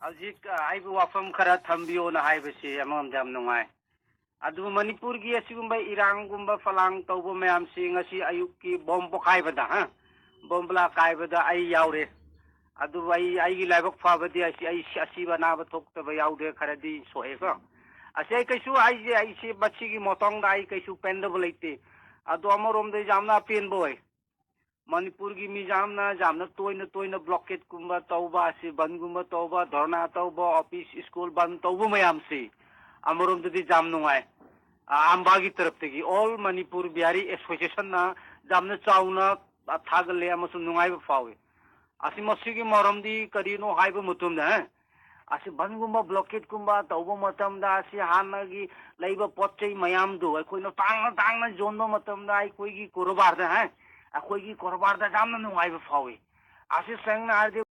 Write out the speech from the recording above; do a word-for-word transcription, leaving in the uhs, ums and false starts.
ꯍꯧꯖꯤꯛ, ꯑ, ꯑꯩꯕꯨ ꯋꯥꯐꯝ ꯈꯔ ꯊꯝꯕꯤꯌꯣꯅ ꯍꯥꯏꯕꯁꯤ ꯑꯃꯔꯣꯝꯗ ꯌꯥꯝ ꯅꯨꯡꯉꯥꯏ꯫ ꯑꯗꯨꯕꯨ ꯃꯅꯤꯄꯨꯔꯒꯤ ꯑꯁꯤꯒꯨꯝꯕ ꯏꯔꯥꯡꯒꯨꯝꯕ ꯐꯂꯥꯡ ꯇꯧꯕ ꯃꯌꯥꯝꯁꯤ ꯉꯁꯤ ꯑꯌꯨꯛꯀꯤ ꯕꯣꯝ ꯄꯣꯈꯥꯏꯕꯗ, ꯍꯥ? ꯕꯣꯝ ꯕꯂꯥ ꯀꯥꯏꯕꯗ ꯑꯩ ꯌꯥꯎꯔꯦ꯫ ꯑꯗꯨꯕꯨ ꯑꯩ, ꯑꯩꯒꯤ ꯂꯥꯏꯕꯛ ꯐꯕꯗꯤ ꯑꯁꯤ, ꯑꯩ ꯁꯤ-, ꯑꯁꯤꯕ ꯑꯅꯥꯕ ꯊꯣꯛꯇꯕ ꯌꯥꯎꯗꯦ, ꯈꯔꯗꯤ ꯁꯣꯛꯑꯦꯀꯣ꯫ ꯑꯁꯤ ꯑꯩ ꯀꯩꯁꯨ, ꯑꯩꯁꯦ, ꯑꯩꯁꯦ ꯃꯁꯤꯒꯤ ꯃꯇꯥꯡꯗ ꯑꯩ ꯀꯩꯁꯨ ꯄꯦꯟꯗꯕ ꯂꯩꯇꯦ꯫ ꯑꯗꯣ ꯑꯃꯔꯣꯝꯗ ꯌꯥꯝꯅ ꯑꯄꯦꯟꯕ ꯑꯣꯏ꯫ ꯃꯅꯤꯄꯨꯔꯒꯤ ꯃꯤꯌꯥꯝꯅ ꯌꯥꯝꯅ ꯇꯣꯏꯅ ꯇꯣꯏꯅ blockade ꯀꯨꯝꯕ ꯇꯧꯕ, ꯑꯁꯤ ꯕꯟꯒꯨꯝꯕ ꯇꯧꯕ, ꯙꯔꯅꯥ ꯇꯧꯕ, office school ꯕꯟ ꯇꯧꯕ ꯃꯌꯥꯝꯁꯤ ꯑꯃꯔꯣꯝꯗꯗꯤ ꯌꯥꯝ ꯅꯨꯡꯉꯥꯏ꯫ ꯑ, ꯑꯝꯕꯥꯒꯤ ꯇꯔꯞꯇꯒꯤ All Manipur Bihari Association ꯅ ꯌꯥꯝꯅ ꯆꯥꯎꯅ, ꯑ, ꯊꯥꯒꯠꯂꯦ ꯑꯃꯁꯨꯡ ꯅꯨꯡꯉꯥꯏꯕ ꯐꯥꯎꯏ꯫ ꯑꯁꯤ ꯃꯁꯤꯒꯤ ꯃꯔꯝꯗꯤ ꯀꯔꯤꯅꯣ ꯍꯥꯏꯕ ꯃꯇꯝꯗ, ꯑꯁꯤ ꯕꯟꯒꯨꯝꯕ blockade ꯀꯨꯝꯕ ꯇꯧꯕ ꯃꯇꯝꯗ ꯑꯁꯤ ꯍꯥꯟꯅꯒꯤ ꯂꯩꯕ ꯄꯣꯠ ꯆꯩ ꯃꯌꯥꯝꯗꯨ ꯑꯩꯈꯣꯏꯅ ꯇꯥꯡꯅ ꯇꯥꯡꯅ ꯌꯣꯟꯕ ꯃꯇꯝꯗ ꯑꯩꯈꯣꯏꯒꯤ ꯀꯣꯔꯕꯥꯔꯗ, ꯍꯥ, ꯑꯩꯈꯣꯏꯒꯤ ꯀꯣꯔꯕꯥꯔꯗ ꯌꯥꯝꯅ ꯅꯨꯡꯉꯥꯏꯕ ꯐꯥꯎꯏ꯫ ꯑꯁꯤ ꯁꯦꯡꯅ ꯍꯥꯏꯔꯗꯤ